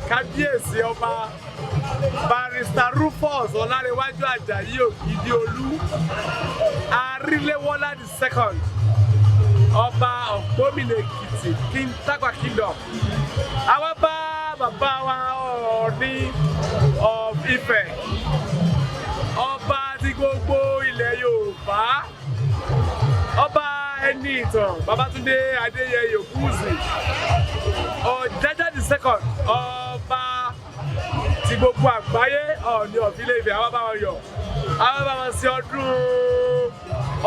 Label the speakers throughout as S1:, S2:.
S1: Kábíyèsí Ọba Barrister Rufus Ọlárẹ̀wájú Àjàyí Ògìdìolú Aríléwọ́lá the second, Ọba of Gbómìnà Èkìtì, King Tápà Kingdom. Àwa bá bàbá wa Ọọ̀ni of Ifẹ̀, ọba ti gbogbo ilẹ̀ Yorùbá, Ọba ẹni ìtàn Babátúndé Adéyẹyè Ògúnwùsì Ọ̀jájá the second, ọba ti gbogbo àgbáyé, Ọọ̀ni of Ilé Ifẹ̀. Àwa bá wọn yọ̀, àwa bá wọn ṣe ọdún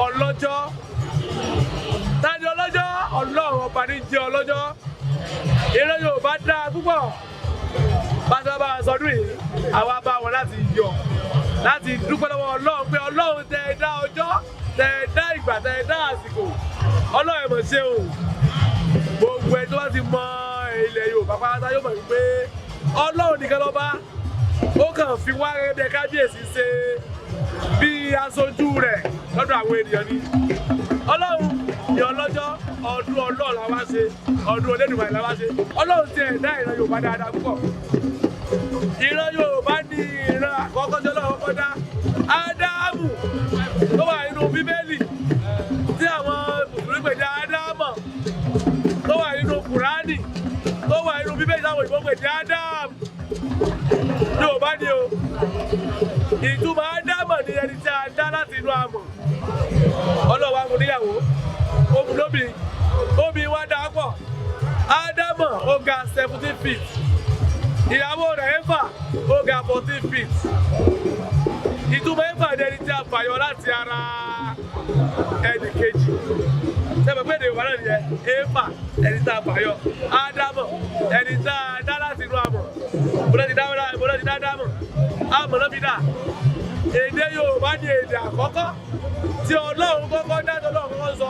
S1: ọlọ́jọ́. Ta ni ọlọ́jọ́? Ọlọ́run Ọba ní jẹ́ ọlọ́jọ́. Ìran Yorùbá dáa púpọ̀. Bá a ṣe bá wọn sọdún yìí, àwa bá wọn láti yọ̀, láti dúpẹ́ lọ́wọ́ Ọlọ́run pé Ọlọ́run tẹ ẹ dá ọjọ́, tẹ ẹ dá ìgbà, tẹ ẹ dá àsìkò, Ọlọ́run ẹ̀ mọ̀ ṣe o. Gbogbo ẹ tó bá ti mọ ilẹ̀ Yorùbá pátá yóò mọ̀ wípé Ọlọ́run nìkan lọ́ba. Ó kàn fi wá gẹ́gẹ́ bí kábíyèsí ṣe bí aṣojú rẹ̀ lọ́dọ̀ àwọn ènìyàn ni. Ọlọ́run ní ọlọ́jọ́. Ọdún Ọlọ́run la wá ṣe, ọdún Olódùmarè la wá ṣe. Ọlọ́run ti ẹ̀dá ìran Yorùbá dáadáa púpọ̀. Ìran Yorùbá ní ìran àkọ́kọ́ tí Ọlọ́run kọ́kọ́ dá. Ádámù tó wà nínú Bíbélì, tí àwọn Mùsùlùmí pè ní Ádámọ̀, tó wà nínú Kùránì, tó wà nínú Bíbélì táwọn òyìnbó pè ní Ádámù, Yorùbá ni o. Ìtumọ̀ Ádámọ̀ ni ẹni tí a dá láti inú amọ̀. Ọlọ́run wa mú níyàwó, ó mú lóbi, omi wá dá pọ̀. Ádámọ̀ ó ga 17 feet, ìyàwó rẹ̀ Éfà ó ga 14 feet. Ìtumọ̀ Éfà ni ẹni tí a fàyọ láti ara ẹnì kejì. Sẹ́mi pé èdè Yorùbá náà nìyẹn? Éfà, ẹni tá a fàyọ. Ádámọ̀, ẹni tá a dá láti inú amọ̀. Bọ́lá ti dá, bọ́lá ti dá Ádámọ̀, amọ̀ náà fi dà. Èdè Yorùbá ní èdè àkọ́kọ́ tí Ọlọ́run kọ́kọ́ dá, tí Ọlọ́run kọ́kọ́ sọ.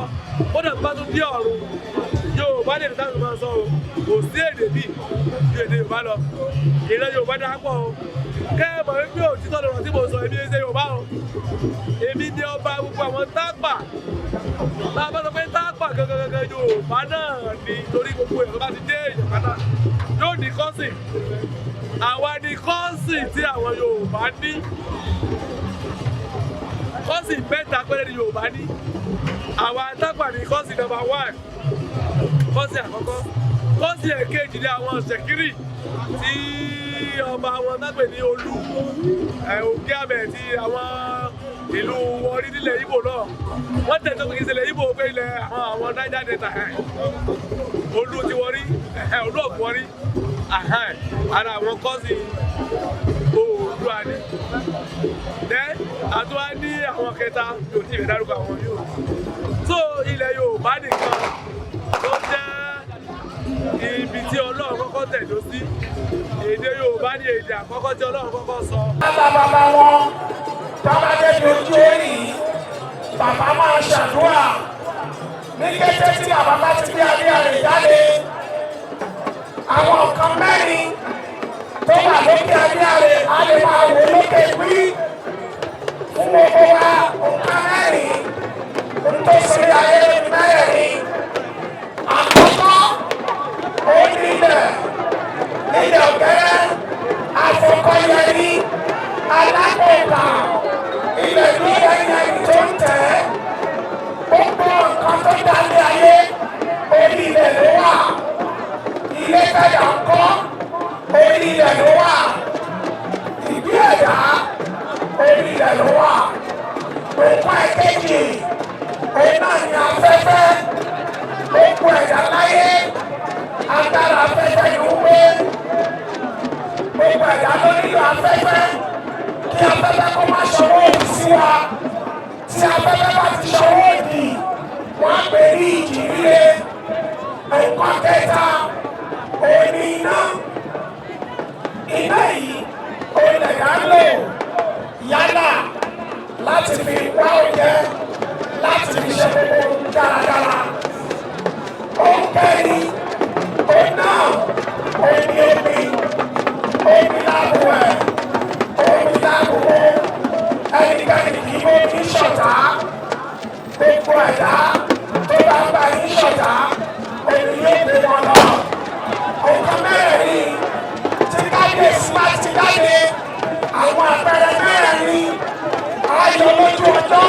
S1: Kódà tó bá tún dé ọ̀run, Yorùbá ní èdè táwọn máa sọ o. Kò sí èdè bíi ju èdè Yorùbá lọ. Ìran Yorùbá dá pọ̀ o. Kẹ́ ẹ mọ̀ wípé òtítọ́ lọ̀rọ̀ tí mo sọ. Èmi ṣe Yorùbá o, èmi ní ọba gbogbo àwọn Tápà. Bá a bá sọ pé Tápà gangan gangan, Yorùbá náà ni, torí gbogbo ẹ̀ tó bá ti dé èèyàn pátá yóò ní cousin. Àwa ni cousin tí àwọn Yorùbá ní. Cousin mẹ́ta péré ni Yorùbá ní. Àwa Tápà ní cousin number one, cousin àkọ́kọ́. Cousin ẹ̀kejì ní àwọn Ṣẹ̀kírì tí ọba wọn nágbè ní Olú Òkè Àmẹ̀ tí àwọn ìlú Wọrí nílẹ̀ Ìgbò náà. Wọ́n tẹ̀sán pé kì í ṣe ilẹ̀ Ìgbò, pé ilẹ̀ àwọn Niger Delta. Olú ti Wọrí, Olú of Wọrí, ara àwọn cousin Oòduà ni. Then àtúwá ní àwọn kẹta yóò tí ì fẹ́ dárúkọ àwọn yóò. So ilẹ̀ Yorùbá nìkan tó jẹ́ ibi tí Ọlọ́run kọ́kọ́ tẹ̀dó sí. Èdè Yorùbá ní èdè àkọ́kọ́ tí Ọlọ́run kọ́kọ́ sọ.
S2: Bàbá bàbá wọn tọ́ba débi ojú orí, bàbá máa ṣàdúrà. Ní kété tí bàbá bá ti gbé adé rẹ̀ jáde, àwọn nǹkan mẹ́rin tó wà lókè adé rẹ̀ á lè máa wò lókè wí fún gbogbo wa. Nǹkan mẹ́rin tó ṣe ayé lórí mẹ́rẹ̀ẹ̀rin. Àkọ́kọ́, ó ní ilẹ̀, ilẹ̀ ọ̀gẹ́rẹ́ àfọkọ́yẹrí alákòókà, ilẹ̀ ló lẹ́yìn ẹni tó ń tẹ̀ ẹ́. Gbogbo nǹkan tó dálé ayé, orí ilẹ̀ ló wà. Ilé tẹ̀yà ń kọ́, orí ilẹ̀ ló wà. Ìgbé ẹ̀dá, orí ilẹ̀ ló wà. Òkun ẹ̀kejì, òun náà ní afẹ́fẹ́. Gbogbo ẹ̀dá láyé, agbára afẹ́fẹ́ ni ó gbé. Gbogbo ẹ̀dá ló nílò afẹ́fẹ́, kí afẹ́fẹ́ kó má ṣọwọ́ òdì sí wa. Tí afẹ́fẹ́ bá ti ṣọwọ́ òdì, wọ́n á pè ní ìjì líle. Nǹkan kẹta, òun ní iná. Iná yìí, òun lẹ̀dá ń lò, yálà láti fi wá oúnjẹ, láti fi ṣe gbogbo dáradára. Ohun kẹrin, òun náà òun ní omi. Omi lábùwẹ̀, omi lábùwẹ̀. Ẹnikẹ́ni kì í bómi ṣọ̀tá. Gbogbo ẹ̀dá tó bá ń bá yín ṣọ̀tá, omi yóò gbé wọn lọ. Nǹkan mẹ́rẹ̀ẹ̀rin tí jáde, àwọn àpẹẹrẹ mẹ́rin ayọ̀ lójú ọjọ́,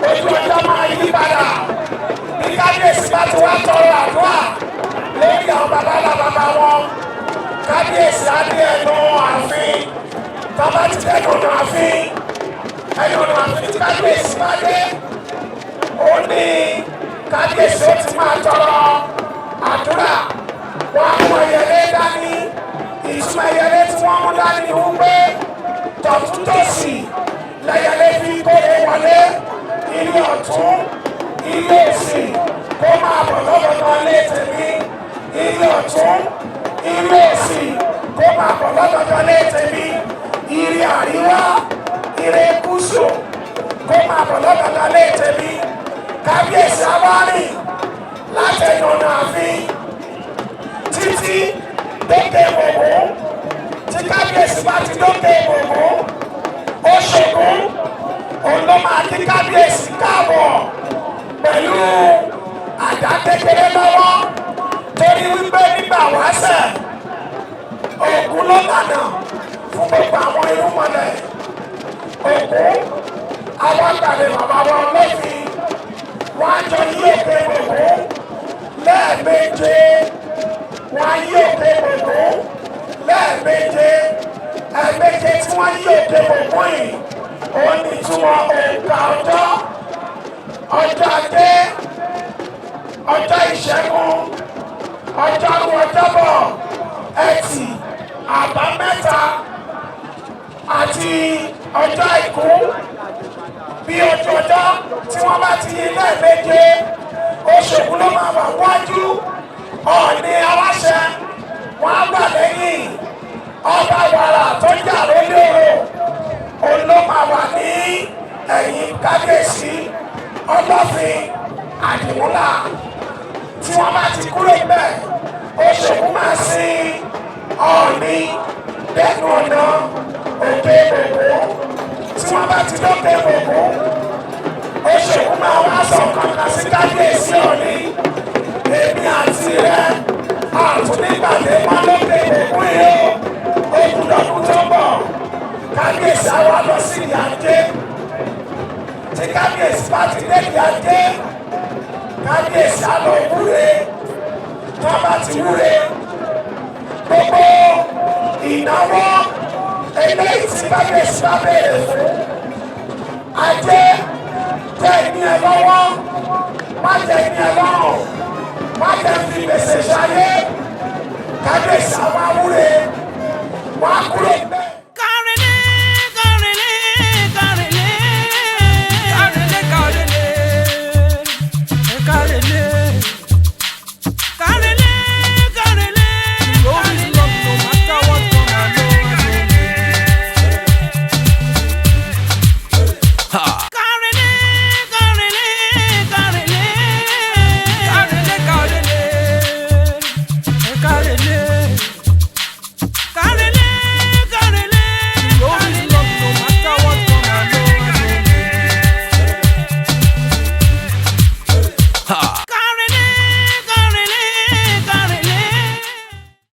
S2: ojú ọjọ́ máa yí padà. Bí kábíyèsí bá ti wá tọrọ àdúrà lórí àwọn bàbá bàbá wọn, kábíyèsí á dé ẹnu ààfin. Tá bá ti dé ẹnu ọ̀nà ààfin, ẹnu ọ̀nà ààfin tí kábíyèsí bá dé, ó ní kábíyèsí ó ti máa tọrọ àdúrà. Wọn á mú ẹyẹlé dání. Ìtumọ̀ ẹyẹlé tí wọ́n mú dání ni wípé tọ̀túntòsì lẹyẹlé fi kóre wọlé, ilé ọ̀tún, ilé òsì, kó máa bọ̀ lọ́dọọdún lé tèmi, ilé ọ̀tún, ilé òsì, kó máa bọ̀ lọ́dọọdún lé tèmi, ire àríwá, ire gúúsù, kó máa bọ̀ lọ́dọọdún lé tèmi. Kábíyèsí awárìn látẹnu ọ̀nà ààfin títí dókè ògún. Tí kábíyèsí bá ti dókè ògún, ó ṣògùn, òun ló máa kí kábíyèsí káàbọ̀ pẹ̀lú àdá kékeré lọ́wọ́, torí wípé nígbà wáṣẹ̀, Ògún ló lànà fún gbogbo àwọn irúnmọlẹ̀. Ògún àwọn àgbàdo bàbá wọn lófin, wọn á jọ yí òkè Ògún lẹ́ẹ̀méje. Wọ́n á yí òkè Ògún lẹ́ẹ̀méje. Ẹ̀ẹ̀méje tí wọ́n yí òkè Ògún yìí, òun ní ìtumọ̀ òǹkà ọjọ́: ọjọ́ Ajé, ọjọ́ Ìṣẹ́gun, Ọjọ́rú, Ọjọ́bọ̀, Ẹtì, Àbámẹ́ta àti ọjọ́ Àìkú. Bí ojú ọjọ́ tí wọ́n bá ti yí lẹ́ẹ̀méje, Oṣògùn ló máa wà wájú, Ọ̀ọ̀ni aláṣẹ wọn á wà lẹ́yìn, ọba wàrà tó jà lórí òrò, òun ló máa wà ní ẹ̀yìn kábíyèsí Ọlọ́fin Àdìmúlà. Tí wọ́n bá ti kúrò bẹ́ẹ̀, Oṣògùn máa sin Ọ̀ọ̀ni dẹnu ọ̀nà òkè ògún. Tí wọ́n bá ti dókè ògún, Oṣògùn máa wá sọ kankan sí kábíyèsí Ọ̀ọ̀ni: "Èmi àti rẹ àtúnígbàdé mọ́ lókè ògún yìí o, ogun lọ́dún tó ń bọ̀." Kábíyèsí àwa lọ sí ìyá ajé. Tí kábíyèsí bá ti dé ìyá ajé, kábíyèsí á lọ wúre. Tí wọ́n bá ti wúre, gbogbo ìnáwó eléyìí tí kábíyèsí bá béèrè fún, ajé jẹ́ ìní ẹ lọ́wọ́, má jẹ́ ìní ẹ lọ́rùn, má jẹ́ fi gbèsè ṣayé, kábíyèsí àwọn awúre, wọ́n á kúrò.